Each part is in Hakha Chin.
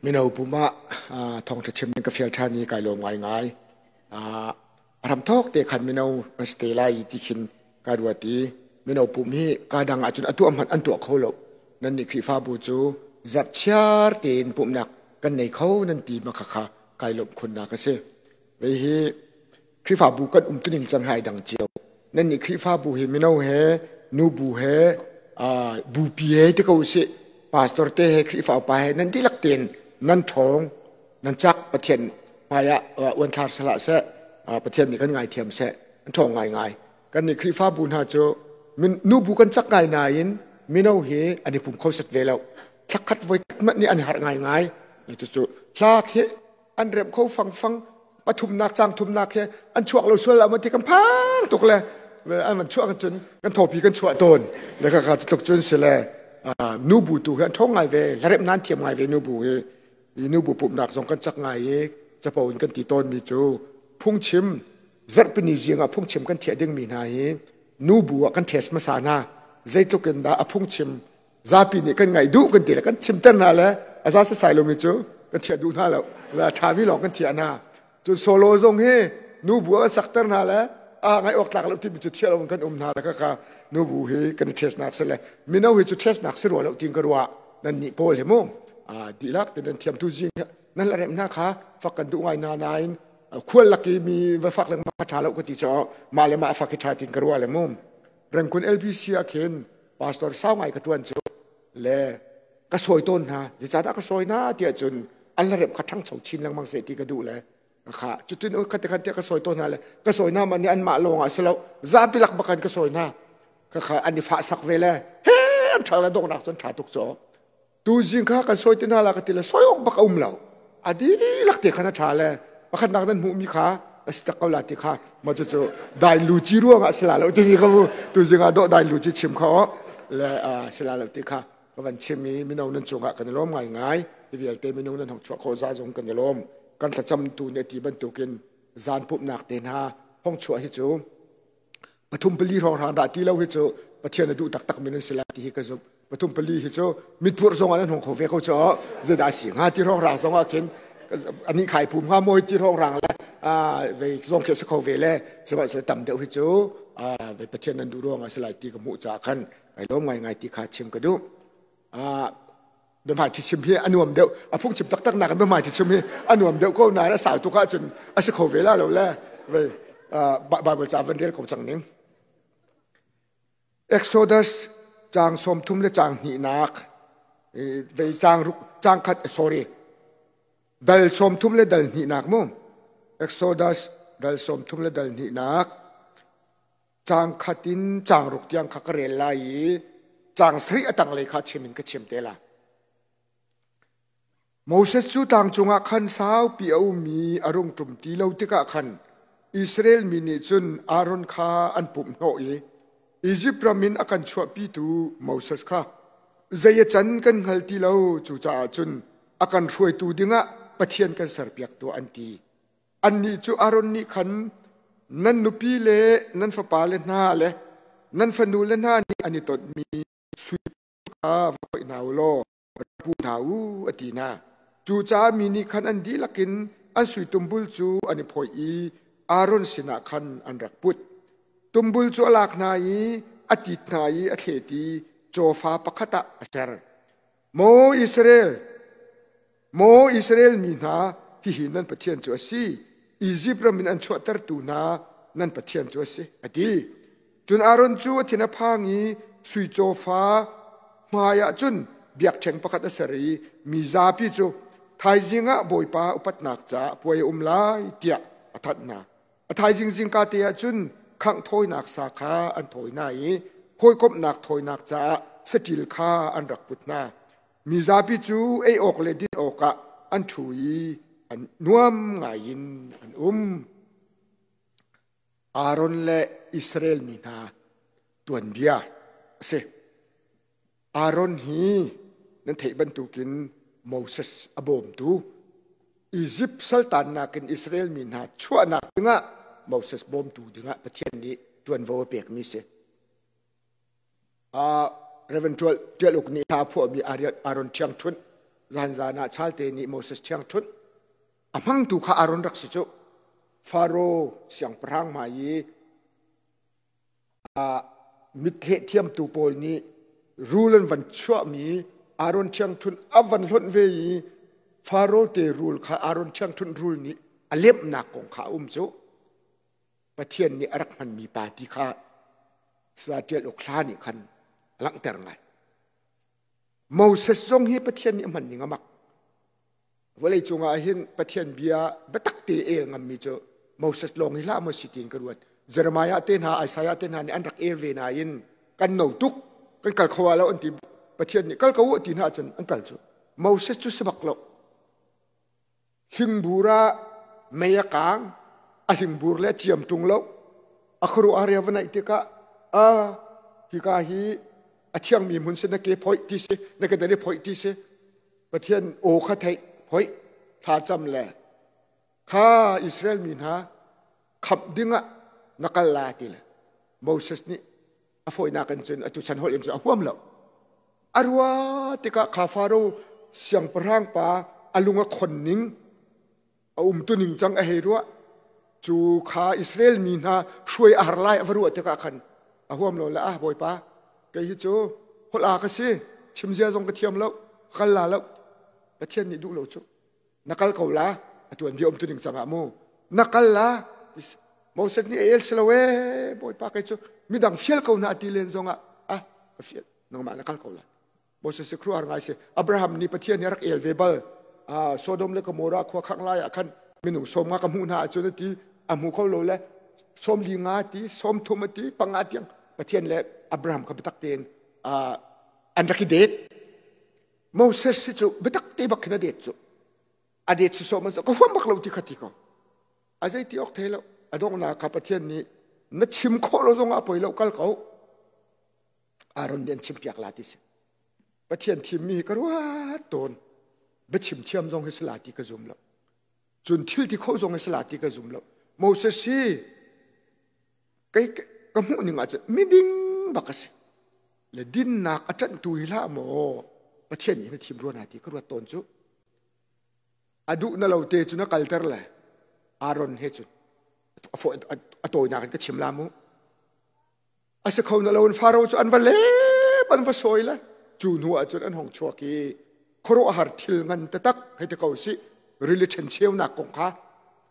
Mino pum ah thawngṭha chim ding ka fial ṭhan i kai lawm ngaingai. A hramthawk te khan mino an si te lai ti khin ka ruat i mino pum hi ka dang ahcun a tuah hmanh an tuah kho lo. Nan nih Khrihfabu cu zarhchiar tein pumhnak kan nei kho nan ti ma khakha kai lawmh khunnak a si. Vei hi Khrihfabu kan umtuning cang hai dang cio. Nan nih Khrihfabu hi mino he nubu he bupi he ti ko usih pastor te he Khrihfa upa he nan dihlak tein nan ṭhawng nan cak Pathian hmaiah uanthlar salah seh Pathian nih kan ngaithiam seh an ṭhawng ngaingai. Kan nih Khrihfabu hna cu nubu kan cak ngai nain mino hi an i pum kho set ve lo. Thlakhat voi khat nih an i harh ngaingai. Cucu hlak hi an remh kho fangfang pathumnak cang thumnak he an chuak lo sual la ti kan phang tuk le an van chuah cun kan thawpi kan chuah tawn le ka ka tluk cun si le nu bu tu hi an ṭhawng ngai ve hlaremh nan thiam ngai ve nu bu hi i nu bu pumhnak zong kan cak ngai i capo in kan ti tawn mi cu phungchim zarhpini zing ah phungchim kan thiah ding mi hna hi nu bu ah kan test hmasa hna zeitluk in dah a phungchim Zapi nih kan ngaih duh kan ti le kan chimter hna le a za sasai lomi cu kan thiah duh hna lo. Le a ṭhami lawng kan thiah hna. Cun solo zong hi nu bu a sakter hna le a ngaih awk tlak lo timi cu thiah lo in kan um hna le kaka nu bu hi kan i testnak si le mino hi cu testnak si rua lo tiin ka ruah. Nan nih pawl hi mu dihlak te nan thiam tu zing nan la remh hna kha fak kan duh ngai hna nain khual lak i mi va fak lengmang a ṭha lo ka ti caah mah le mah fak hi ṭha tiin ka ruah le mu. Rengkun LBC ah khin pastor sau ngai ka ṭuan cu le ka sawi tawn hna. Zeicahdah ka sawi hna tiah cun an la rep kha ṭhangcho chin lengmang seh ti ka duh le kha cutin kha te khan tiah ka sawi tawn hna le ka sawi hna man nih anmah lawng ah si lo zapi lak bakan ka sawi hna kha kha an i fah sak ve le he an ṭha le donghnak cun ṭha tuk cu Tuzing kha kan sawi te hna la ka ti le sawi awk bak a um lo. A dihlak te khan a ṭha le pakhatnak nan hmuhmi kha a si tak ko la ti kha ma cu cu dai lu ci ruang ah si la lo timi ka mu tuzing ah dawh dai lu ci chim kha o le si la lo ti kha ka van chim i mino nan cungah kan i lawm ngai ngai ti vialte minung nan hong chuah khawh za zong kan i lawm kan thlacam tu ne ti bantukin zan pumhnak te hna hong chuah hi cu pathum pali hrawnghrang dah ti lo hi cu Pathian a duh taktak mi nan si lai ti hi ka zumh. Pathum pali hi cu mitpurh zong ah nan hung kho ve ko cu zeidah si hnga ti hrawnghrang zong ah khin ani khai phum hnga mawi ti hrawnghrang le vei zong khi si kho ve le sihmanhsehlaw tam deuh hi cu vei Pathian nan duh ruang ah si lai ti ka hmuh caah khan kai lawm ngaingai ti kha chim ka duh. Biahmai thi chim hi a nuam deuh a phungchim taktak nak in biahmai thi chim hi a nuam deuh ko nain a sau tuk ahcun a si kho ve la lo le vei Bible ca van rel ko cang ning Exodus caang 30 le caang hnihnak vei caang ruk caang khat sorry dal 30 le dal hnihnak mu Exodus dal 30 le dal hnihnak Caang khat in caang ruk tiang kha ka rel lai i caang sarih a tanglei kha chim in ka chim te lai. Moses cu tlang cungah khan saupi a um i a rung ṭum ti lo tikah khan Israel mi nih cun Aaron kha an pumh hnawh i Izipt ram in a kan chuahpitu Moses kha zei a can kan hngal ti lo cucaah cun a kan hruaitu dingah Pathian kan serpiak tuah an ti. Annih cu Aaron nih khan nan nupi le nan fapale hna le nan fanule hna nih an i tonhmi sui kha va phoih hna u law pu hna u a ti hna. Cucaah mi nih khan an dihlak in an sui tumbul cu an i phawih i Aaron sinah khan an rak put. Tumbul cu a lak hna i a tit hna i a thlet i cawfa pakhat ah a ser. Maw Israel, maw Israel mi hna, hihi nan Pathian cu a si. Izipt ram in an chuahtertu hna nan Pathian cu a si, a ti. Cun Aaron cu a thin a phang i sui cawfa hmaiah cun biakṭheng pakhat a ser i mi zapi cu thaizing ah Bawipa upatnak caah puai a um lai tiah a thanh hna. A thaizing zingka te ah cun khangh thawinak sa kha an thawi hna i hawikomhnak thawinak caah saṭil kha an rak put hna. Mi zapi cu ei awk le din awkah an ṭhu i an nuam ngaiin an um. Aaron le Israel mi hna tuanbia a si. Aaron hi nan theih bantukin Moses a bawmtu Izipt saltannak in Israel mi hna chuahnak dingah Moses bawmtu dingah Pathian nih ṭuanvo a pekmi si. Reverend Ṭial Uk nih hla a phuahmi Aaron Ṭhiangṭhunh. Zan zan ah chalte nih Moses ṭhiangṭhunh a hmangtu kha Aaron rak si cu. Faro siangpahrang hmai i mithleh thiamtu pawl nih rul an van chuahmi Aaron ṭhiangṭhunh a van hlonh ve i Faro te rul kha Aaron ṭhiangṭhunh rul nih a lemnak kong kha a um cu. Pathian nih a rak hmanmi pa ti kha Salai Ṭial Uk Hla nih khan a langhter ngai. Moses zong hi Pathian nih a hman ning a mak. Vawlei cungah hin Pathian bia biatak te el ngammi cu Moses lawng hi hlah maw si tiin ka ruat. Jeremiah te hna, Isaiah te hna nih an rak el ve nain kan no tuk, kan kal kho lo an ti. Pathian nih kal ko u ti hna ahcun an kal cu. Moses cu si bak lo. Hlingbur ah mei a kaang, a hlingbur le a ciam ṭung lo. A khuaruah a va naih tikah a hika hi a thiangmi hmun si na ke phoih ti si, na kedan i phoih ti si. Pathian aw kha theih, phoih, thlacam le kha Israel mi hna khamh dingah na kal la ti le Moses nih a fawinak in cun atu chan holh in cun a huam lo. A rua tikah kha Faro siangpahrang pa a lung a khon ning a umtu ning cang a hei ruah cu kha Israel mi hna hruai a har lai a va ruah tikah khan a huam lo le ah bawipa kei hi cu holh a ka si chimzia zong ka thiam lo kal la lo Pathian nih duh lo cu na kal ko la atu an bia um tu ning cang ah mu na kal la Moses nih el si lo e bawipa kei cu midang fial ko hna ti len zong ah ah ka fial nangmah na kal ko la Moses si khuar ngai si Abraham nih Pathian nih rak el ve bal Sodom le Gomorrah khua khang lai ah khan minung som nga ka hmuh hna ahcun ati a hmu kho lo le som li nga ti som thum ati panga tiang Pathian le Abraham kha biatak tein an rak i det Moses hi cu biatak te bak khin a det cu a det cu sawm ka huam bak lo ti kha ti ko a zei ti awk thei lo a donghnak kha Pathian nih na chim khawh lo zong ah poi lo kal ko Aaron nih an chim piak la ti si Pathian thimmi hi ka ruat tawn biachim thiam zong hi sala ti ka zum lo cun thil ti kho zong hi sala ti ka zum lo Moses hi kei ka hmuh ning ahcun miding bak a si le dinnak a ṭanhtu hi hlah maw Pathian nih na thim rua na ti ka ruat tawn cu a duh na lo te cu na kalter le Aaron he cun a tawinak in ka chim la mu a si kho na lo in Faro cu an va lep an va sawi le cu hnu ah cun an hong chuak i khuaruahhar thil ngan taktak hei ti ko si rili ṭhencheunak kong kha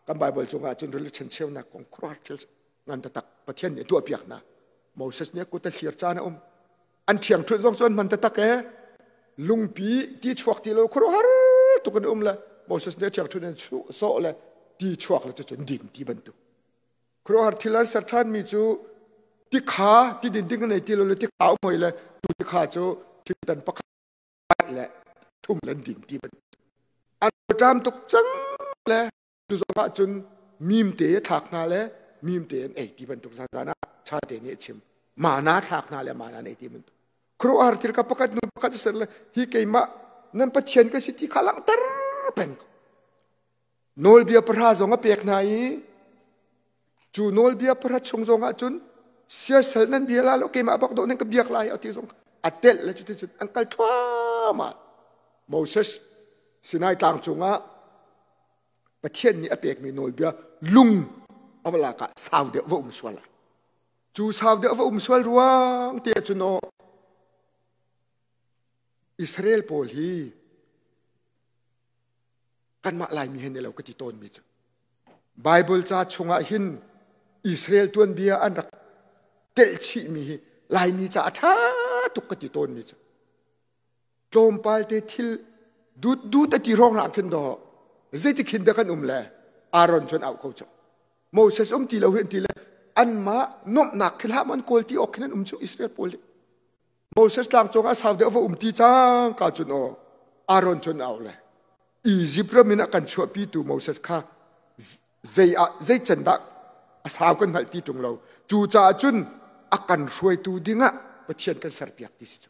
kan Bible cungah cun rili ṭhencheunak kong khuaruahhar thil ngan taktak Pathian nih tuahpiak na Moses nih kut a thlir caan a um an ṭhiang ṭhut zong cu an hman taktak e lungpi ti chuak ti lo khuaruahhar tuk an um le Moses nih ṭhiang ṭhut in sawh le ti chuak le cucun din ti bantuk Khuaruahhar thil an ser ṭhanmi cu tikha ti din ding nei ti lo le tikha um hoi le cu tikha cu thingtan pakhat le thum le din ti bantuk an ṭam tuk cang le cu zong ah cun mim te thlak hna le mim te an ei ti bantuk zan ah cha te nih a chim mana thlak hna le mana an ei ti bantuk khuaruahhar thil kha pakhat nu pakhat ser le hi keimah nan pathian ka si ti kha langhter peng ko Nawlbia pahra zong a pek hna i cu nawlbia pahra chung zong ah cun siasal nan bia la lo keimah bak dawh nan ka biak lai ti zong a telh le cuti cun an kal thluahmah. Moses Sinai tlang cungah Pathian nih a pekmi nawlbia lung a va lak ah sau deuh va um sual ah cu sau deuh va um sual ruang te cun aw Israel pawl hi kanmah Laimi he ne lo ka ti tawnmi cu Bible ca chungah hin Israel tuanbia an rak telh chihmi hi Laimi ca a ṭha tuk ka ti tawnmi cu tlawmpal te thil dut dut a ti hrawng hlah khin daw zeiti khin dah kan um le Aaron cun auh ko cu Moses um ti lo hi an ti le anmah nuamhnak khi hlah an kawl ti awk khin an um cu Israel pawl Moses tlang cungah sau deuh va um ti cang ka cun aw Aaron cun au le Egypt ram in a kan chuahpitu Moses kha zei ah zei can dah a sau kan hngalh ti ṭung lo cu caah cun a kan hruaitu dingah Pathian kan serpiak ti si cu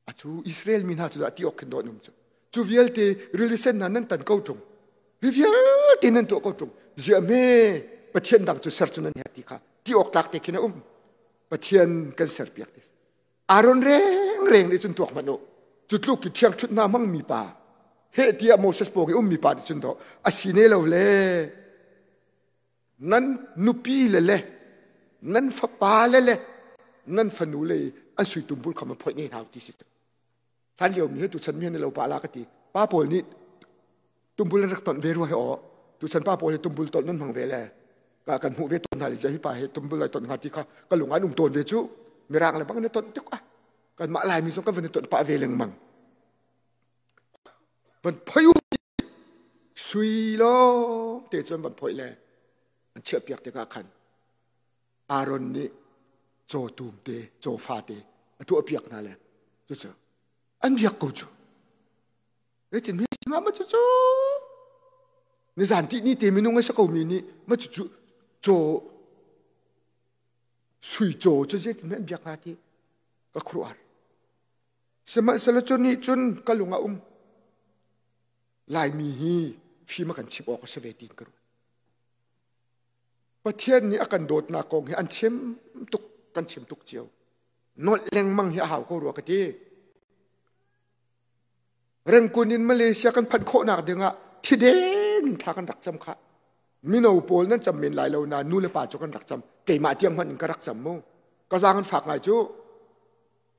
a cu Israel mi hna cu dah ti awk khin dawn um cu cu vialte rili sen hna nan tan ko ṭung hi vialte nan tuah ko ṭung ziah hme Pathian dang cu ser cu nan herh ti kha ti awk tlak te khin a um Pathian kan serpiak ti Aaron reng reng nih cun tuak hmanh u. Cu tluk i ṭhiangṭhunh hna hmangmi pa heh tiah Moses pawng i ummi pa nih cun dawh a si ne lo le nan nupi le le nan fapa le le nan fanu le an sui tumbul kha ma phoih ne hna ti si. Hlan lio mi he tuchan mi he lo pa la ka ti. Pa pawl nih tumbul an rak tonh ve rua he aw. Tuchan pa pawl hi tumbul tonh nan hmang ve le ka kan hmuh ve tawn hna le hi pa he tumbul ai tonh hnga ti kha ka lung an um tawn ve cu. Mirang le bang na tonh tuk ah kanmah Laimi zong kan van i tonh pah ve lengmang. Van phoi u sui lawng te cun van phoih le an chiah piak tikah khan Aaron nih cawtum te cawfa te a tuah piak hna le cucu an biak ko cu. Zeitin mi singa ma cucu nizan ti ni te minung a si ko mi nih ma cucu caw sui caw cu zeitin an biak hnga ti ka khuaruahhar. Sihmanhsehlaw cu nih cun ka lung a um. Laimi hi fim a kan chimh awk a si ve tiin ka ruat. Pathian nih a kan dawtnak kong hi an chim tuk kan chim tuk cio. Nolh lengmang hi a hau ko rua ka ti. Rengkun in Malaysia kan phanh khawhnak dingah thideng in thla kan rak cam khah. Mino pawl nan cam men lai lo na nu le pa cu kan rak cam. Keimah tiang hmanh in ka rak cam mu. Ka zaang an fak ngai cu.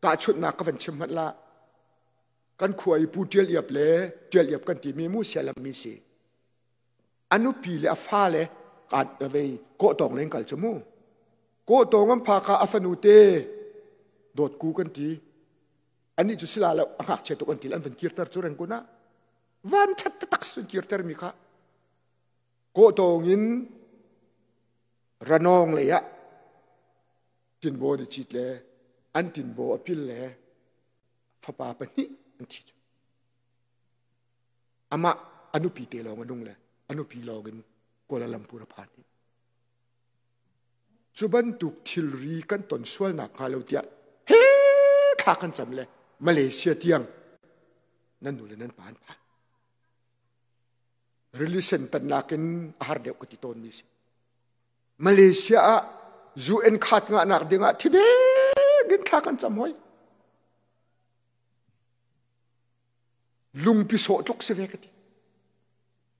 Tahchunhnak ka van chim hmanh la. Kan khua i Pu Tial Iap le Tial Iap kan timi mu sialam mi si. A nupi le a fale kaan vei kawhtawng leng kal cu mu. Kawhtawng an phak ah a fanu te dawtku kan ti. Anih cu sila lo a ngakchia tuk an ti an van kirter cu rengkun ah van ṭhat taktak sun kirter mi kha kawhtawng in ranawng lei ah tinbaw ni cit le an tinbaw a pil le fapa pahnih an thi cu amah a nupi te lawng a nung le a nupi lawng in Kuala Lumpur a phan. Cu bantuk thilri kan ton sualnak hnga lo tiah he thla kan cam le Malaysia tiang nan nu le nan pa an phan. Rili sen tannak in a har deuh ka ti tawn mi si. Malaysia ah UN khat ngahnak dingah thideng in thla kan cam hoi. Lungpi sawh tluk si ve ka ti.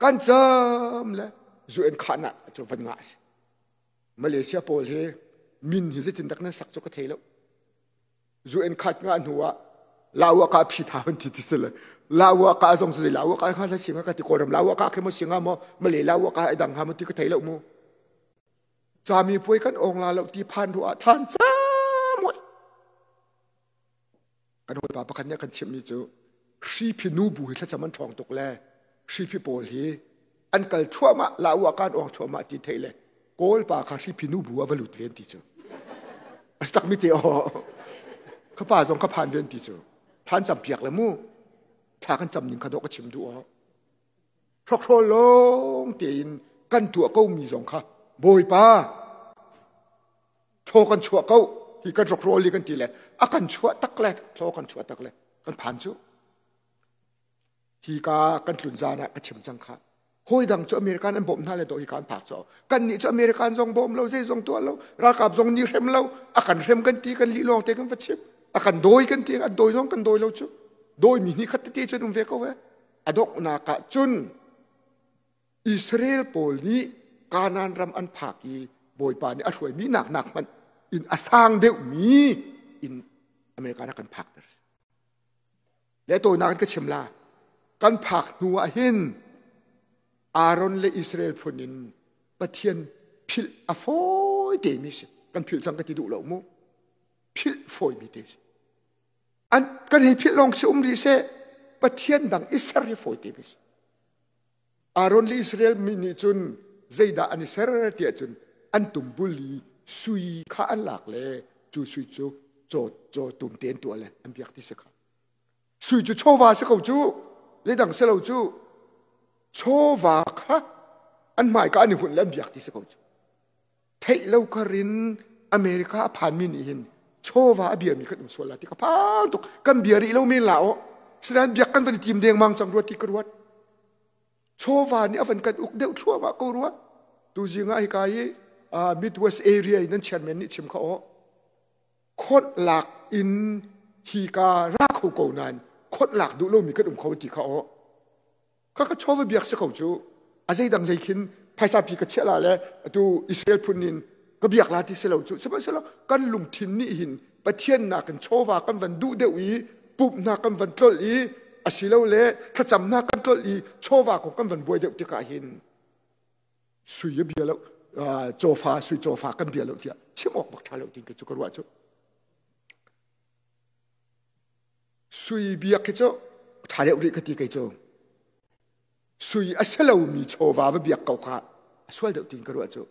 Kan cam le UN khahnak cu van ngah si. Malaysia pawl hi min hi zeitin dak nan sak cu ka thei lo. UN khat ngah hnu ah lawa ka phi tha han ti ti se le lawa ka zong su lawa ka kha la singa ka ti kawlram lawa ka khe mo singa mo Malay lawa ka ai dang ha mo ti ka thei lo mu. Cami puai kan ong la lo ti phan ru ah than cam hoi. Kan hawipa pakhat nih a kan chimhmi cu hriphi nu bu hi thlacam an ṭhawng tuk le hriphi pawl hi an kal thluahmah la u ah kan awng thluahmah ti theih le Kawl pa kha hriphi nu bu ah va lut ven ti cu a si takmi te aw ka pa zong ka phan ven ti cu thlan cam piak le mu thla kan cam ning kha dawh ka chim duh aw hrokhrawl lawng tein kan tuah ko mi zong kha Bawipa thaw kan chuah ko hi kan rokrawl hi kan ti le a kan chuah tak le thaw kan chuah tak le kan phan cu hi ka kan tlun zan ah ka chim cang kha hawi dang cu American an bawmh hna le do hi ka an phak cu kan nih cu American zong bawm lo zei zong tuah lo ralkap zong ni hrem lo a kan hrem kan ti kan lih lawng te kan va chim a kan dawi kan ti an dawi zong kan dawi lo cu dawi mi ni khat tete cun um ve ko ve a donghnak ah cun Israel pawl nih Kanaan ram an phak i Bawipa nih a hruaimi nak nak hmanh in a sang deuhmi in America ah kan phakter. Le tawinak in ka chim la. Kan phak hnu ah hin Aaron le Israel phun in Pathian philh a fawi te mi si. Kan philh cang ka ti duh lo mu. Philh fawi mi te si. An kan hei philh lawng si um rih seh. Pathian dang i ser hi fawi te mi si. Aaron le Israel mi nih cun zeidah an i ser tiah cun an tumbul i sui kha an lak le cu sui cu caw caw tum te an tuah le an biak ti si kha. Sui cu chawva si ko cu leidang si lo cu chawva kha an hmaika an i hunh le an biak ti si ko cu. Theih lo kar in America a phanmi nih hin chawva a biami kan um sual la ti ka phang tuk kan bia rih lo men la aw sinain biak kan van i tim dengmang cang rua ti ka ruat chawva nih a van kan uk deuh thluahmah ko rua tu zing ah hika i Midwest area in nan chairman nih chim kha aw khonh lak in hika ra kho ko nain. Khawt lak duh lomi kan um kho ti kha aw. Ka ka chaw va biak si ko cu. A zeidang hlei khin phaisa pi ka chiah la le atu Israel phun in ka biak la ti si lo cu. Sihmanhsehlaw kan lungthin nih hin Pathian nakin chawva kan van duh deuh i pumhnak kan van tlolh i asilole thlacamnak kan tlolh i chawva kong kan van buai deuh tikah hin sui a bia lo cawfa sui cawfa kan bia lo tiah chim awk bak ṭha lo tin cu ka ruah cu. Sui biak hi cu ṭha deuh rih ka ti kei cu. Sui a si lomi chawva va biak ko kha a sual deuh tiin ka ruah cu.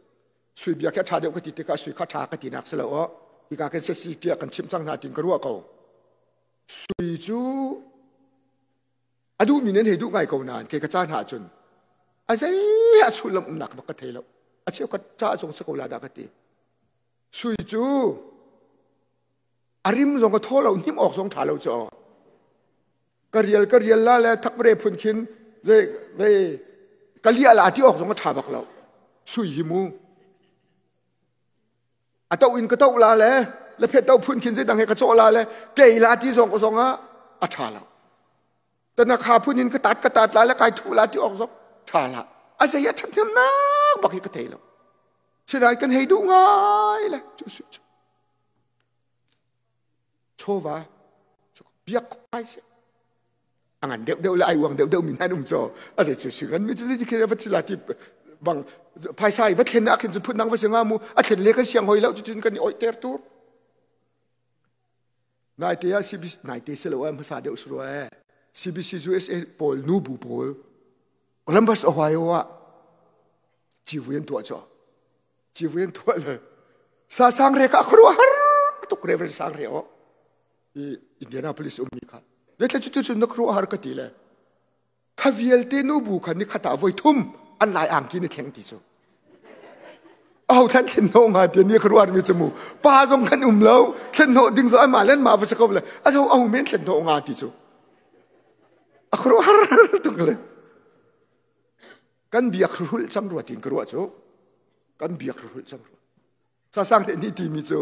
Sui biak hi a ṭha deuh ka ti tikah sui kha ṭha ka tinak si lo aw. Hika kan si tiah kan chimh cang hna tiin ka ruah ko. Sui cu a duhmi nan hei duh ngai ko nain kei ka ca hna ahcun a zei a sullam umnak bak ka thei lo. A cheukhat ca zong si ko la dah ka ti. Sui cu a rim zong a thaw lo hnim awk zong ṭha lo cu ka rial ka rial la le thakbre phun khin ve ve ka lia la ti awk zong a ṭha bak lo sui hi mu a to in ka to la le le phet to phun khin zeidang he ka cawh la le kei la ti zong ko zong ah a ṭha lo tana kha phun in ka tat ka tat la le kai thu la ti awk zong ṭha la a zei a ṭhathnem nak bak hi ka thei lo sinain kan hei duh ngai le cu su cu chawva biak ai si a ngan deuh deuh le ai uang deuh deuh mi nan um cho a zei cu si ngan mi cu ti khi va thila ti bang phaisa i va thlen ah khin cun phun dang va si nga mu a thlen le kan siang hoi lo cu cun kan i oih ter tur naite ah CBC naite si lo hmasa deuh si rua eh CBC USA pawl nu bu pawl Columbus Ohio ah civui an tuah cho civui an tuah le sa sang re kha khuaruahhar tuk Reverend sang re o i Indianapolis ummi kha le cu cu na khuaruahhar ka ti le kha vialte nu bu kha ni khat ah voi thum an lai angki ni thleng ti cu aho thlan thlen no nga ti ni khuaruahar mi chu mu pa zong kan um lo thlen no ding zo ama len ma va sa ko le a zo ahu men thlen no nga ti cu a khuaruahhar tuk le Kan biak hruhulh cang rua tiin ka ruah cu. Kan biak hruhulh cang rua. Sasang nih ni timi cu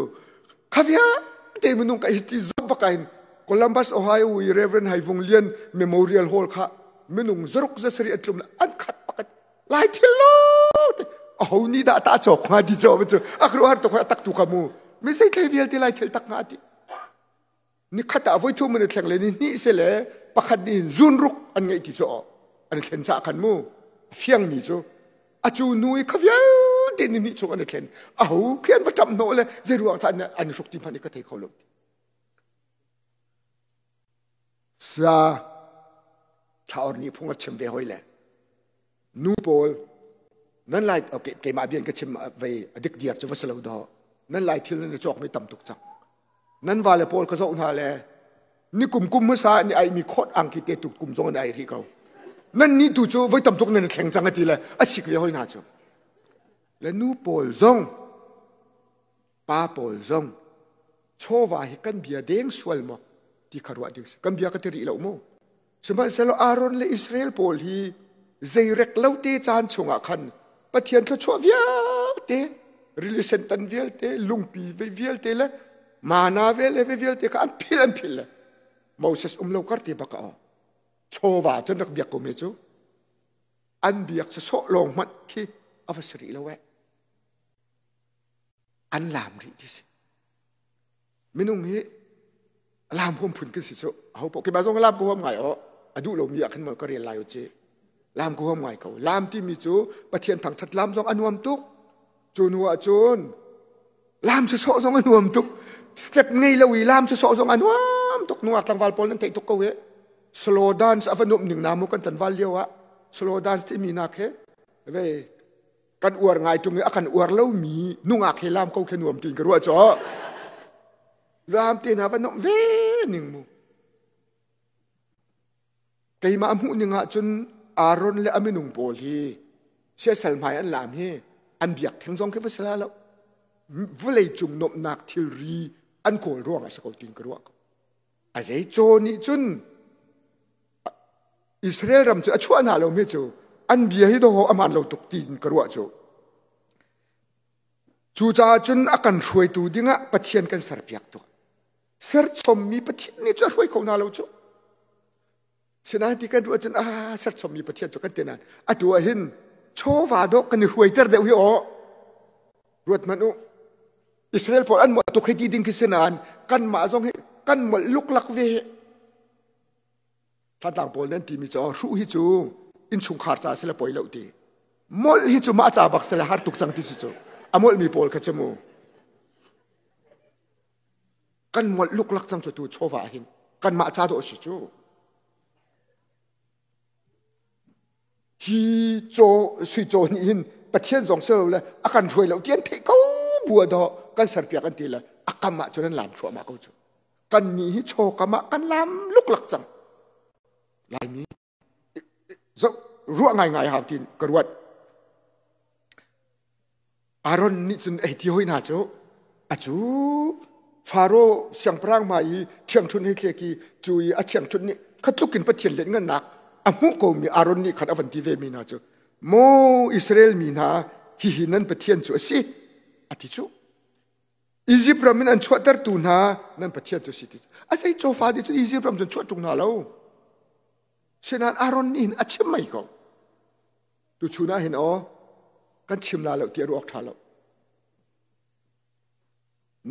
kha vialte minung ka ti zop baka in Columbus Ohio i Reverend Hai Vung Lian Memorial Hall kha minung zaruk zasari an tlum an khat pakat lai thil lo te aho ni dah ta chok nga ti cho cu akru har to tak tu kha mu mi sei thlei vialte lai thil tak nga ti Nikhat ah voithum an i thleng le ni hnih si le pakhat nih zunruk an ngeih ti cu an i thlen cah khan mu a fiangmi cu a cu nu i kha vialte ni hnih chung an i thlen aho khi an va ṭamh hnawh le zei ruang dah an i hruk ti hmanh i ka thei kho lo sa thlaor nih phung a chim ve hoi le Nu pawl nan lai okay keimah bian ka chim vei a dik diar cu va si lo daw nan lai thil nan i cawk mi tam tuk cang nan vale pawl ka zoh hna le ni kum kum hmasa ni ai mi khot angki te tuk kum zong an ai rih ko nan ni tu cu voi tam tuk nan i thleng cang ati le a sik ve hoi hna cu le nu pawl zong pa pawl zong chawva hi kan bia deng sual maw ti kha ruah ding si kan bia ka ti rih lo mu sihmanhsehlaw Aaron le Israel pawl hi zeirek lo te caan chungah khan Pathian thluachuah vialte rili sentan vialte lungpi vialte le mana vialte vialte kha an phil an phil le Moses um lo kar te bak a chawva cun rak biak ko me cu an biak sawsawh lawng hmanh khi a va si rih lo eh an laam rih ti si minung hi laam huam phun kan si cu aho paoh keimah zong laam ka huam ngai aw a duh lomi ah khan maw ka rel lai u ci laam ka huam ngai ko laam timi cu Pathian thangthat laam zong a nuam tuk cu hnu ah cun laam sawsawh zong a nuam tuk step ngei lo i laam sawsawh zong a nuam tuk nungak tlangval pawl nan theih tuk ko he slow dance a va nuam ning na mu kan tlangval lio ah slow dance timi nak he ve kan uar ngai ṭung i a kan uar lomi nungak he laam ko khe nuam tiin ka ruah cu laam te hna va nuamh ve ning mu keimah hmuh ning ah cun Aaron le a minung pawl hi siasal hmai an laam hi an biak theng zong khi va si la lo vawlei cung nuamhnak thilri an kawl ruang ah si ko tiin ka ruah ko a zei caw nih cun Israel ram cu a chuah hna lomi cu an bia hi dawh a hmaan lo tuk tiin ka ruah cu. Cucaah cun a kan hruaitu dingah Pathian kan serpiak tuk. Serchommi Pathian nih cu a hruai kho hna lo cu. Sinain ti kan ruah cun ah serchommi Pathian cu kan ti nain atu ah hin chawva dawh kan i hruaiter deuh hi aw. Ruat hmanh u. Israel pawl an mawh tuk hei ti ding khi si nain kanmah zong hi kan molh luklak ve hi. Thantlang pawl nan timi cu hruh hi cu innchungkhar ca si le poi lo ti. Molh hi cu mah ca bak si le har tuk cang ti si cu. A molhmi pawl kha cu mu. Kan molh luklak cang cu tu chawva hin kanmah ca dawh si cu. Hi caw sui caw nih hin Pathian zong si lo le a kan hruai lo ti an theih ko bu ah dawh kan serpiak an ti le a kam ah cun an lam thluahmah ko cu. Kan nih hi chaw kam ah kan lam luklak cang. Laimi zoh ruah ngaingai hau tin ka ruat. Aaron nih cun ei ti hoi hna cu acu Faro siangpahrang hmai i ṭhiangṭhunh hei thlek i cu i a ṭhiangṭhunh nih kha tluk in Pathian lianhngannak a hmuh komi Aaron nih khan a van ti ve mi hna cu Maw Israel mi hna hihi nan Pathian cu a si a ti cu Izipt ram in an chuahtertu hna nan Pathian cu a si ti a zei cawfa nih cun Izipt ram cun chuah ṭung hna lo sinain Aaron nih hin a chim mei ko Tuchun ah hin aw kan chim la lo ti a ruak ṭha lo.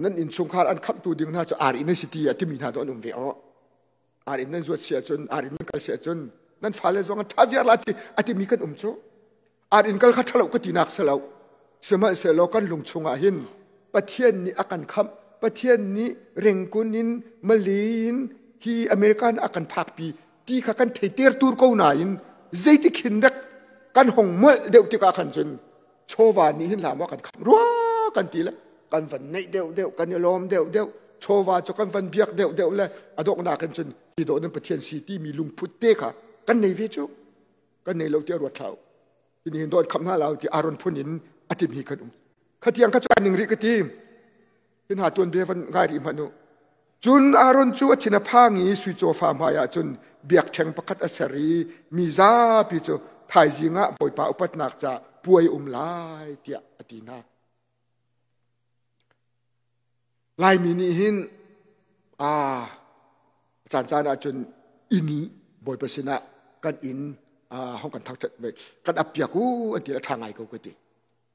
Nan innchungkhar an khamhtu ding hna cu ar inn an si ti a timi hna tu an um ve aw. Ar inn nan zuat si ahcun ar inn nan kal si ahcun nan fale zong an ṭha viar la ti a timi kan um cu. Ar inn kal kha ṭha lo ka tinak si lo. Sihmanhsehlaw kan lung chungah hin Pathian nih a kan khamh. Pathian nih rengkun in Malay in hi American a kan phakpi ti kha kan thei ter tur ko nain zeiti khin dek kan hong molh deuh tikah khan cun chawva nih hin hlah maw kan kham rua kan ti le kan van neih deuh deuh kan i lawm deuh deuh chawva cu kan van biak deuh deuh le a donghnak in cun hi dawh nan Pathian si timi lungput te kha kan nei ve cu kan nei lo tiah ruat hlah u tini hin dawt kham hna lo ti Aaron phun in a tim hi kan um khatiang kha cu ning rih ka ti Hi hna tuanbia van ngai rih hmanh u. Cun Aaron cu a thin a phang i sui cawfa hmaiah cun biakṭheng pakhat a ser i mi zapi cu thaizing ah Bawipa upatnak ca puai um lai tiah a ti hna. Laimi nih hin aa caan caan ah cun inn Bawipa sinah kan inn hong kan thangṭhat kan ap piak u an ti a ṭha ngai ko ka ti.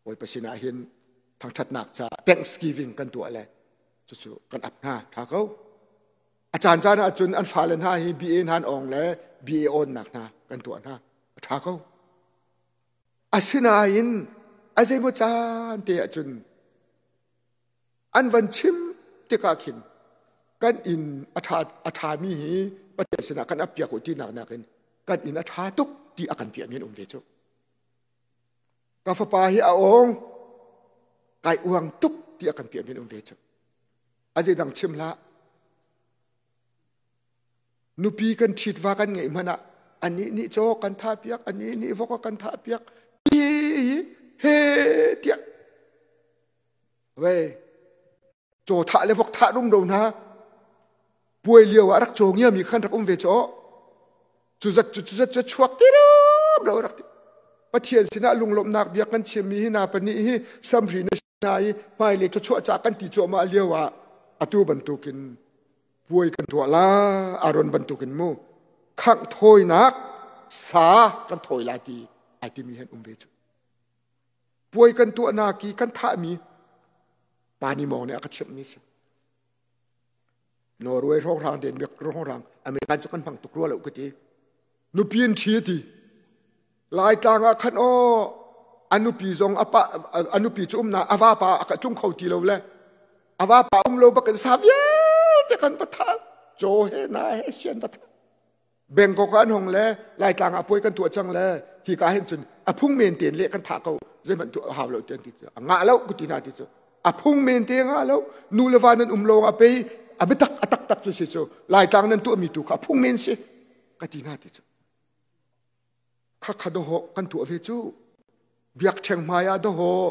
Bawipa sinah hin thangṭhatnak caah thanksgiving kan tuah le cucu kan ap hna ṭha ko. A caan caan ah cun an fale hna hi BA hna an awng le BA awnnak hna kan tuah hna a ṭha ko. Asinain a zeimaw caan te ah cun an van chim tikah khin kan inn a ṭha a ṭhami hi Pathian sinah kan ap piak u tinak nakin kan inn a ṭha tuk ti a kan piahmi an um ve cu. Ka fapa hi a awng kai uang tuk ti a kan piahmi an um ve cu. A zeidang chim hlah. Nupi kan ṭhit va kan ngeih hmanh ah anih nih caw kan thah piak, anih nih vok a kan thah piak ti he tiah ve Caw thah le vok thah rumro hna puai lio ah rak caw ngiami khan rak um ve caw. Cu zat cu cu zat cu chuak ti ro rak ti. Pathian sinah lunglawmhnak bia kan chimmi hi na pahnih hi samhri na na i hmailei thluachuah ca kan ti cuahmah lio ah atu bantukin puai kan tuah la Aaron bantukin mu khangh thawinak sa kan thawi lai ti ai timi han um ve cu. Puai kan tuahnak i kan thahmi pa ni mawng nih a ka chimhmi si. Norway hrawnghrang Denmark hrawnghrang American cu kan hmang tuk rua lo ka ti. Nupi in ṭhi a ti. Laitlang ah khan aw a nupi zong a pa a nupi cu umna a vapa a ka tlung kho ti lo le a vapa um lo bak in sa vialte kan va thah caw he na he sian va thah Bangkok ah an hong le Laitlang ah puai kan tuah cang le hi ka hin cun a phung men ten le kan thah ko zeihmanh tuah hau lo ti an ti cu a ngah lo ku ti na ti cu a phung men te ngah lo nu le va nan um lo a pei a biatak a taktak cu si cu Laitlang nan tuah mi tu kha a phung men si ka ti na ti cu Khakha dawhawh kan tuah ve cu. Biakṭheng hmai ah dawhawh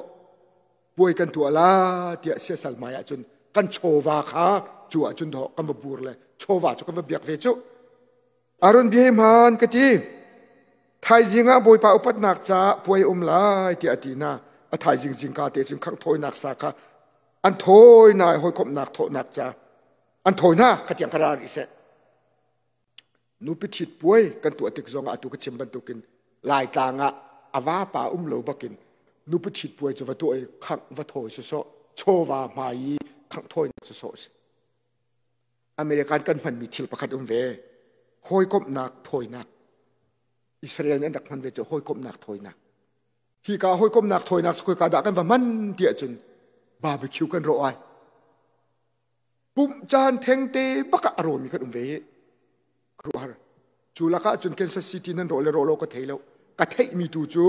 puai kan tuah la tiah siasal hmai ah cun kan chawva kha cu ah cun dawh kan va bur le chawva cu kan va biak ve cu. Aaron bia hi hmaan ka ti. Thaizing ah Bawipa upatnak caah puai um lai tiah a ti hna. A thaizing zingka te cun khangh thawinak sa kha an thawi na hawikomhnak thawhnak ca an thawi hna kha tiang ka ra rih seh. Nupi ṭhit puai kan tuah tik zongah atu ka chim bantukin Laitlang ah a vapa um lo bakin nupi ṭhit puai cu va tuah i khangh va thawi sawsawh, chawva hmai i khangh thawinak sawsawh a si. American kan hmanmi thil pakhat um ve. Hawikomhnak thawinak. Israel nih an rak hman ve cu hawikomhnak thawinak. Hi ka hawikomhnak thawinak cu khoika dah kan va hman ti ahcun barbecue kan rawh ai. Pumh caan thengte bak ah a rawmi kan um ve hi. Khuaruahhar. Cu lakah cun Kansas City nan rawh le rawh lo ka thei lo. Ka theihmi tu cu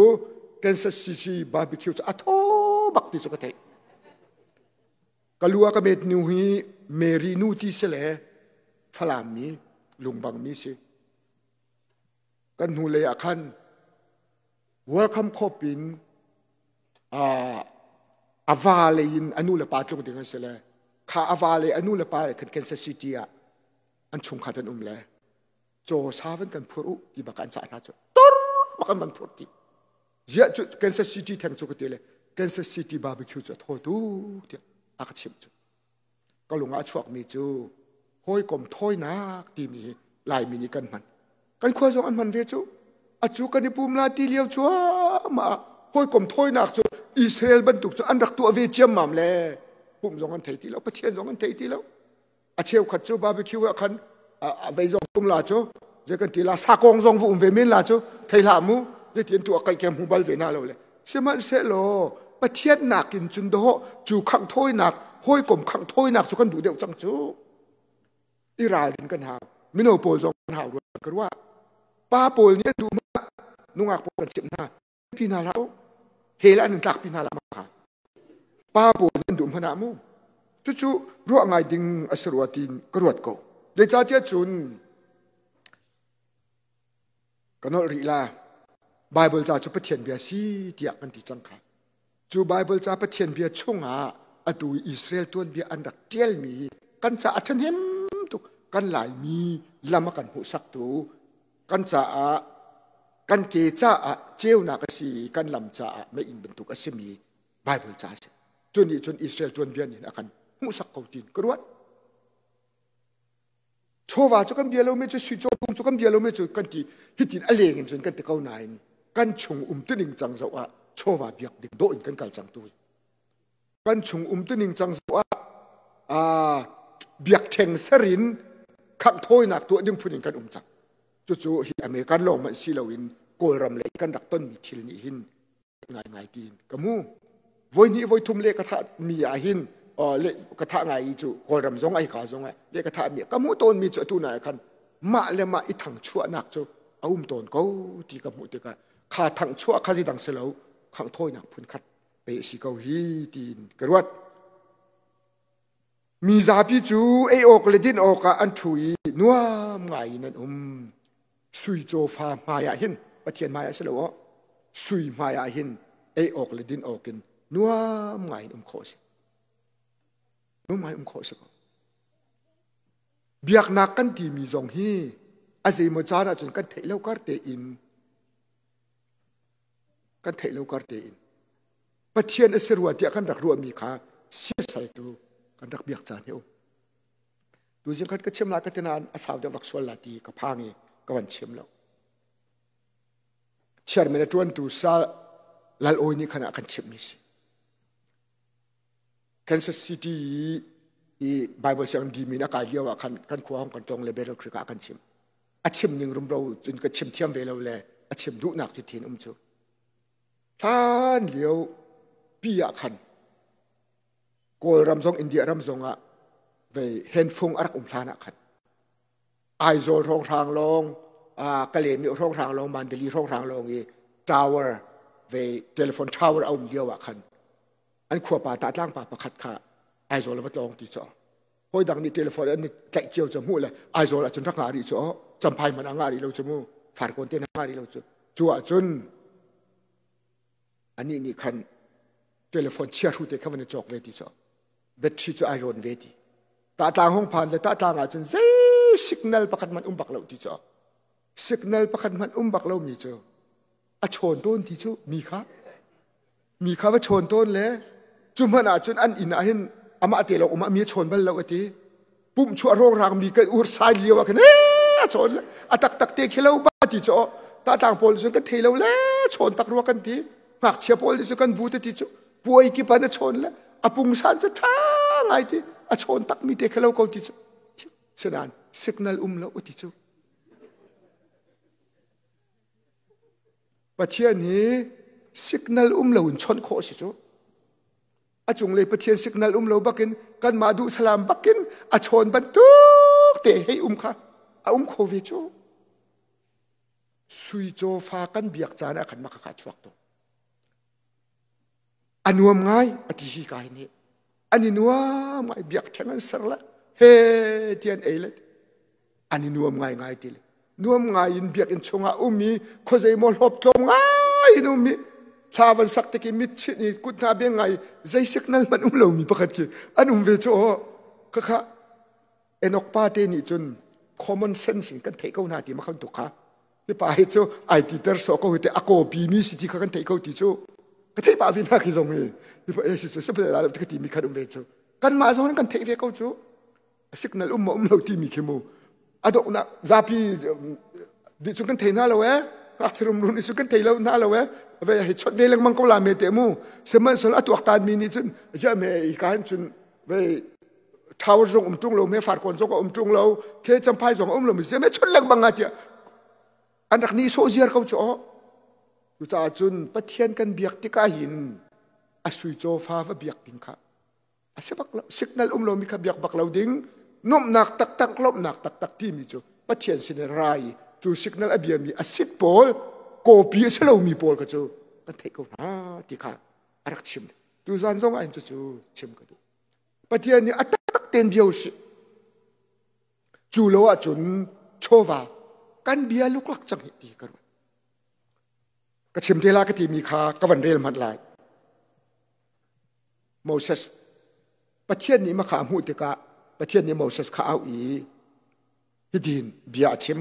Kansas City barbecue cu a thaw bak ti cu ka theih. Ka lu ah ka met nu hi Mary nu ti si le Falam mi lungbang mi si. Kan hnu lei ah khan welcome khop in a va lei in a nu le pa tlung ding an si le kha a va le a nu le pa khan Kansas City ah an chungkhat an um le caw sa van kan phur u ti bak an cah hna cu tur bak an van phur ti ziah cu Kansas City theng cu ka ti le Kansas City barbecue cu a thaw tu tiah a ka chimh cu ka lung ah a chuakmi cu hawikom thawinak timi hi Laimi nih kan hman kan khua zong an hman ve cu acu kan i pum la ti lio cuahmah ah hawikom thawinak cu Israel bantuk cu an rak tuah ve ciammam le pum zong an thei ti lo Pathian zong an thei ti lo a cheukhat cu barbecue ah khan a vei zong tum la cu zei kan ti la sakawng zong va um ve men la cu thei hlah mu zeitin tu a kai ke hmu bal ve na lo le sihmanhsehlaw Pathian nakin cun dawh cu khangh thawinak hawikom khangh thawinak cu kan duh deuh cang cu i ralrin kan hau mino pawl zong kan hau ruah ka ruah pa pawl nih an duh ma nungak pawl kan chimh hna pi hna hlah u hell an in tlak pi hna lah ma pa pawl nih an duh hmanh ah mu cucu ruah ngai ding a si rua tiin ka ruat ko zeicahtiah cun ka nolh rih la Bible ca cu Pathian bia si tiah kan ti cang kha cu Bible ca Pathian bia chungah atu Israel tuanbia an rak ṭialmi kan ca a ṭhahnem tuk kan Laimi lam a kan hmuhsaktu kan caah kan ke caah ceunak a si i kan lam caah meiinn bantuk a simi Bible ca a si. Cu nih cun Israel tuanbia nih a kan hmuhsak ko tiin ka ruat. Chawva cu kan bia lomi cu sui cawtum cu kan bia lomi cu kan ti hitin a leng in cun kan ti ko nain kan chung um tuning cang zoh ah chawva biak ding dawh in kan kal cang tu kan chung um tuning cang zoh ah biakṭheng ser in khangh thawinak tuah ding phun in kan um cang. Cucu hi American lawng hmanh si loin Kawlram lei kan rak tonmi thil nih hin ngaingai tiin ka mu. Voi hnih voi thum le ka thah mi ah hin le ka thah ngai i cu Kawlram zong ai ka zong le ka thah mi ka hmuh tawn mi cu atu na khan mah le mah i thang chuahnak cu a um tawn ko ti ka hmuh tikah kha thang chuah kha dang si lo khangh thawinak phun khat pe si ko hi tiin ka ruat. Mi zapi cu ei awk le din awkah an ṭhu i nuam ngai in an um. Sui cawfa hmai ah hin Pathian hmai ah si lo aw sui hmai ah hin ei awk le din awk in nuam ngai in um khawh a si. Nuam ngai um khawh a si ko. Biaknak kan timi zong hi a zeimaw caan ahcun kan theih lo kar tein kan theih lo kar tein Pathian a si rua tiah kan rak ruahmi kha siasal tu kan rak biak caan hi um. Tuzing khat ka chim la ka ti nain a sau deuh vak sual la ti ka phang i ka van chim lo. Chairman a ṭuantu sa Lal Awi nih khan a kan chimhmi si. Kansas City i Bible sianginn dimi in a kai lio ah khan kan khua hong kan tlawng le Battle Creek ah kan chim. A chim ning rumro cun ka chim thiam ve lo le a chim duhnak cu thin um cu. Hlan lio pi ah khan Kawlram zong India ram zong ah vei henfung a rak um hlan ah khan Aizawl hrawnghrang lawng Kalemi hrawnghrang lawng Mandali hrawnghrang lawng i tower vei telephone tower a um lio ah khan an khuapa tahtlang pa pakhat kha Aizawl va tlawng ti cu hawi dang nih telephone an tlaih cio cu hmuh le Aizawl ah cun rak ngah rih cu Champhai man a ngah rih lo cu mu Farkawn te na ngah rih lo cu cu ah cun anih nih khan telephone chiahru te kha van i cawk ve ti cu battery cu ai rawn ve ti tahtlang hong phan le tahtlang ah cun zei signal pakhat hmanh um bak lo ti cu signal pakhat hmanh um bak lo mi cu a chawn tawn ti cu mi kha mi kha va chawn tawn le cu hmanh ah cun an inn ah hin amah te lawng um ah mi a chawn bal lo a ti pumh chuah rongrang mi kan ur sai lio ah khan. a chawn le a taktak te khi lo ba ti cu ta tlang pawl cu kan thei lo le chawn tak rua kan ti. Ngakchia pawl cu kan bu te ti cu puai ki pan a chawn le a pungsan cu ṭha ngai ti a chawn tak mi te khi lo ko ti cu. Senan signal um lo ti cu. Pathian hi signal um lo in chawnh khawh si cu. A cunglei Pathian signal um lo bakin kanmah duh salam bakin a chawn bantuk te hei um kha a um kho ve cu. Sui cawfa kan biak caan ah khan maka kha chuak to. A nuam ngai a ti hi kai nih. An i nuam ngai biak ṭheng an ser le he ti an ei le an i nuam ngai ngai ti le nuam ngai in biakinn chungah um i khuazei maw hlawp tlawm ngai in um i thla van sak tik i mit chinh i kut hna beng ngai zei signal hmanh um lomi pakhat khi an um ve cu aw khakha Enoch pa te nih cun common sense in kan theih ko hna ti ma khan tuk kha hi pa hi cu ai ti ter so ko hi te a copy mi si ti kha kan theih ko ti cu ka theih pa vi na khi zong hi hi pa e si cu simple la ka ti mi khan um ve cu kan mah zong kan theih ve ko cu signal um ma um lo ti mi khi mu a dok na zapi di cu kan thei hna lo e ngakchia rumrun i cu kan thei lo hna lo e ve hi chot ve lengmang ko la me te mu sihmanhsehlaw a tuak tan mi nih cun zia me i kan cun ve tower zong um ṭung lo me farkawn zong a um ṭung lo ke champhai zong a um lo mi zia me chot lengmang a tiah an rak ni sawh ziar ko cu aw cucaah cun Pathian kan biak tikah hin a sui cawfa va biak ding kha a si bak lo signal um lomi kha biak bak lo ding nuamhnak taktak lawmhnak taktak timi cu Pathian sin in ra i cu signal a biami a sit pawl kawpi a si lomi pawl kha cu kan theih ko hna ti kha a rak chim tuzan zong ah hin cucu chim ka duh Pathian nih a taktak ten bia usih cu lo ahcun chawva kan bia luklak cang hi ti ka ruat ka chim te la ka timi kha ka van rel hmanh lai Moses Pathian nih makha a hmuh tikah Pathian nih Moses kha auh i hitin bia a chim.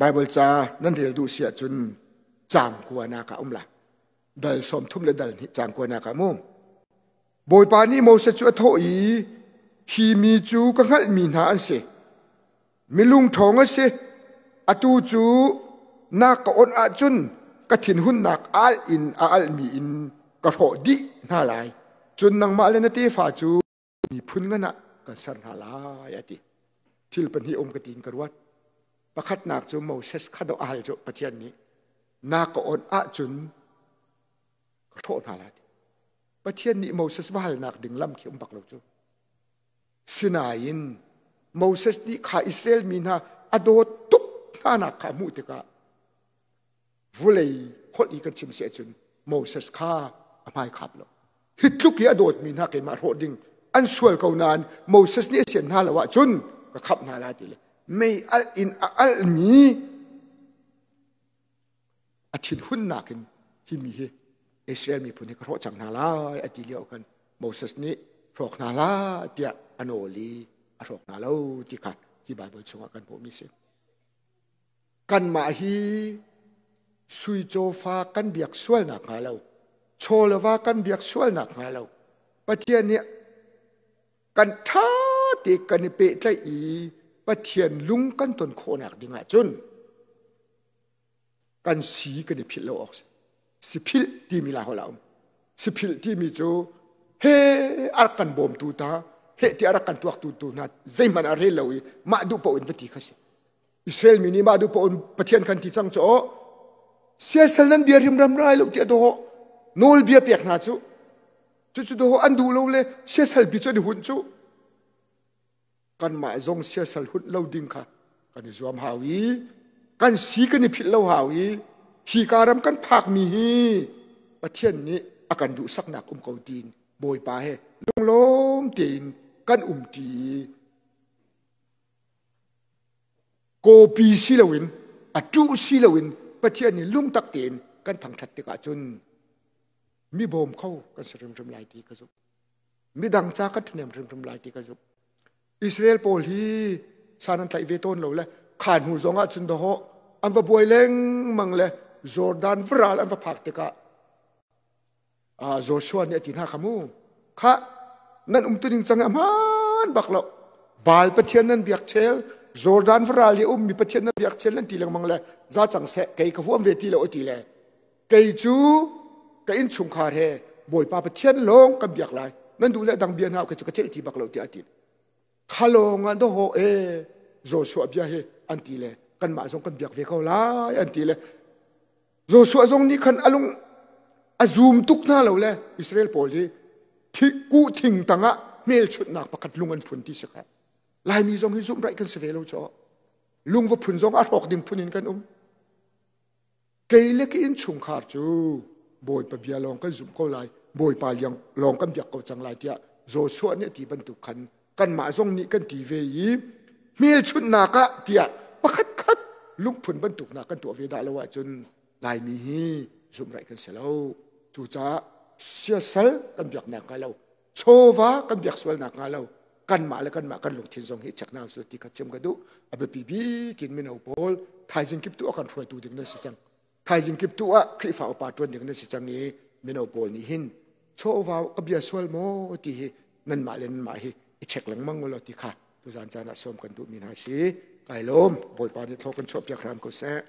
Bible ca nan rel duh si ahcun caang kuanak ah um la. Dal 30 le dal hnih caang kuanak ah mu. Bawipa nih Moses cu a thawh i hi mi cu ka hngalhmi hna an si. Milung ṭhawng a si. Atu cu na ka onh ahcun ka thinhunnak al in a alhmi in ka hrawh dih hna lai. Cun nangmah le na tefa cu miphun ngan ah kan ser hna lai, a ti. Thil pahnih um ka tiin ka ruat. Pakhatnak cu Moses kha dawh a hal cu Pathian nih na ka onh ahcun ka hrawh hna lai. Pathian nih Moses va halnak ding lam khi um bak lo cu. Sinain Moses nih kha Israel mi hna a dawt tuk hnanak kha a hmuh tikah vulei holh i kan chim si ahcun Moses kha a hmai khap lo. Hi tluk i a dawtmi hna keimah hrawh ding an sual ko nain Moses nih a sian hna lo ahcun ka khamh hna lai ti le mei alh in a alhmi a thinhunnak in hi mi hi Israel miphun hi ka hrawh cang hna lai a ti lio khan Moses nih hrawk hna hlah tiah a nawl i a hrawk hna lo ti kha hi Bible chungah kan hmuhmi si. Kanmah hi sui cawfa kan biak sualnak hnga lo, chawlava kan biak sualnak hnga lo, Pathian nih kan ṭha te kan i pehtlaih i Pathian lung kan ton khawhnak ding ahcun kan si kan i philh lo awk si. Siphilh timi la hol a um. Siphilh timi cu he a rak kan bawmtu ta he ti a rak kan tuaktu tu hna zeihmanh a rel lo i mah duh paoh in va ti kha si. Israel mi nih mah duh paoh in Pathian kan ti cang cu aw siasal nan bia rimram rai lo ti a dawh nawlbia pek hna cu cucu dawh an duh lo le siasal pi cu an i hunh cu kanmah zong siasal hunh lo ding kha kan i zuam hau i kan si kan i philh lo hau i hi ka ram kan phakmi hi Pathian nih a kan duhsaknak um ko tiin Bawipa he lunglawm tein kan umṭi i kawpi si loin a ṭuh si loin Pathian nih lungtak tein kan thangṭhat tikah cun mi bawm kho kan si hrimhrim lai ti ka zumh. Midang ca kan ṭhahnem hrimhrim lai ti ka zumh. Israel pawl hi san an tlaih ve tawn lo le kha hnu zong ah cun dawhawh an va buai lengmang le Jordan varal an va phak tikah Joshua nih a ti hna kha mu kha nan um tuning cang a hmaan bak lo Baal pathian nan biak chel Jordan varal i ummi Pathian na biak chel nan ti lengmang le za cang seh, kei ka huam ve ti lo, ti le kei cu ka innchungkhar he Bawipa Pathian lawng kan biak lai, nan duh le dang bia hna kei cu ka celh ti bak lo, tiah a ti. Khalawng ah doho e Joshua bia hi an ti le kanmah zong kan biak ve ko lai an ti le Joshua zong nih khan alung a zum tuk hna lo le Israel pawl hi ku thing tangah hmelchunhnak pakhat lung an phun ti si kha. Laimi zong hi zumh raih kan si ve lo chaw, lung va phun zong a hrawk ding phun in kan um. Kei le ka innchungkhar cu Bawipa bia lawng kan zumh ko lai, Bawipa liang lawng kan biak ko cang lai, tiah Joshua nih a ti bantuk khan kanmah zong nih kan ti ve i hmelchunhnak ah tiah pakhat khat lungphun bantuk nak kan tuah ve dah lo ahcun Laimi hi zumhraih kan si lo. Cucaah siasal kan biaknak hnga lo, chawva kan biak sualnak hnga lo, kanmah le kanmah kan lungthin zong hi check hna usih ti kha chim ka duh. A biapi bik in mino pawl, thaizing kip tu a kan hruaitu ding nan si cang, thaizing kip tu ah Khrihfa upa ṭuan ding nan si cang i mino pawl nih hin chawva ka bia sual maw ti hi nanmah le nanmah hi i check lengmang ulaw ti kha tuzan caan ah sawm kan duhmi hna si. Kai lawm. Bawipa nih thaw kan chuah piak hram ko seh.